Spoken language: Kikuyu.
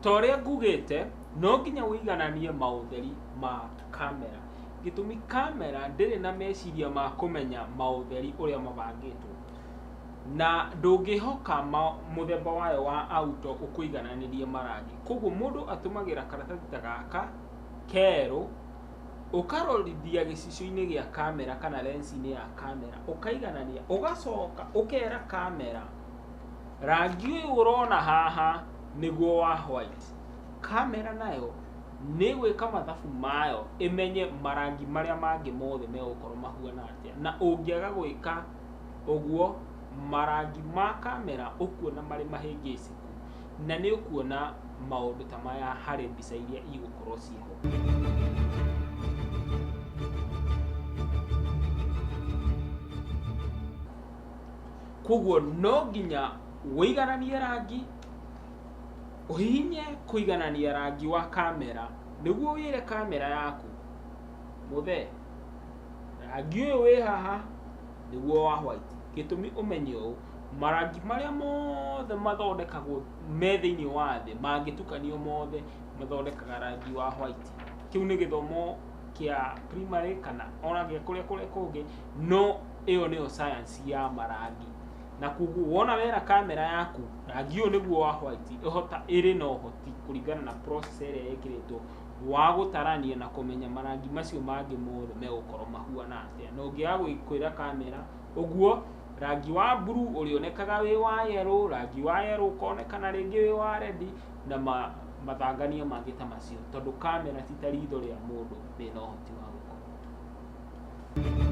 Ta ũrĩa ngugĩte, no nginya ũigananie maũtheri ma kamera. Gĩtũmi kamera ndĩrĩ na meciria ma kũmenya maũtheri ũrĩa mabangĩtwo. Na ndũngĩhoka mũthemba wayo wa auto ũkũigananĩrie marangi. Koguo mũndũ atũmagĩra karatathi ta gaka kerũ, ũkarorithia gĩcicio-inĩ gĩa kamera kana lens-inĩ ya kamera, ũkaiganania, ũgacoka ũkera kamera rangi ũyũ ũrona haha nĩguo wa white. Kamera nayo nĩ ĩgwĩka mathabu mayo ĩmenye marangi marĩa mangĩ mothe megũkorwo mahuana atĩa. Na ũngĩaga gwĩka ũguo, marangi ma kamera ũkuona marĩ mahĩngĩcĩku na nĩ ũkuona maũndũ ta maya harĩ mbica iria igũkorwo ciĩho. Koguo no nginya ũigananie rangi, ũhihinye kũiganania rangi wa kamera nĩguo wĩre kamera yaku, mũthee, rangi ũyũ wĩ haha nĩguo wa white. Gĩtũmi ũmenye ũũ, marangi marĩa mothe mathondekagwo me thĩinĩ wa thĩ mangĩtukanio mothe mathondekaga rangi wa white. Kĩu nĩ gĩthomo kĩa primary kana ona gĩa kũrĩa kũrĩa kũngĩ, no ĩyo nĩyo science ya marangi. Na koguo wona wera kamera yaku rangi ũyũ nĩguo wa white, ĩhota ĩrĩ na ũhoti kũringana na process ĩrĩa ĩkĩrĩtwo wa gũtarania na kũmenya marangi macio mangĩ mothe megũkorwo mahuana atĩa. Na ũngĩaga kwĩra kamera ũguo, rangi wa blue ũrĩonekaga wĩ wa yellow, rangi wa yellow ũkonekana rĩngĩ wĩ wa red na mathangania mangĩ ta macio, tondũ kamera ti ta ritho rĩa mũndũ rĩna ũhoti wa gũkorwo.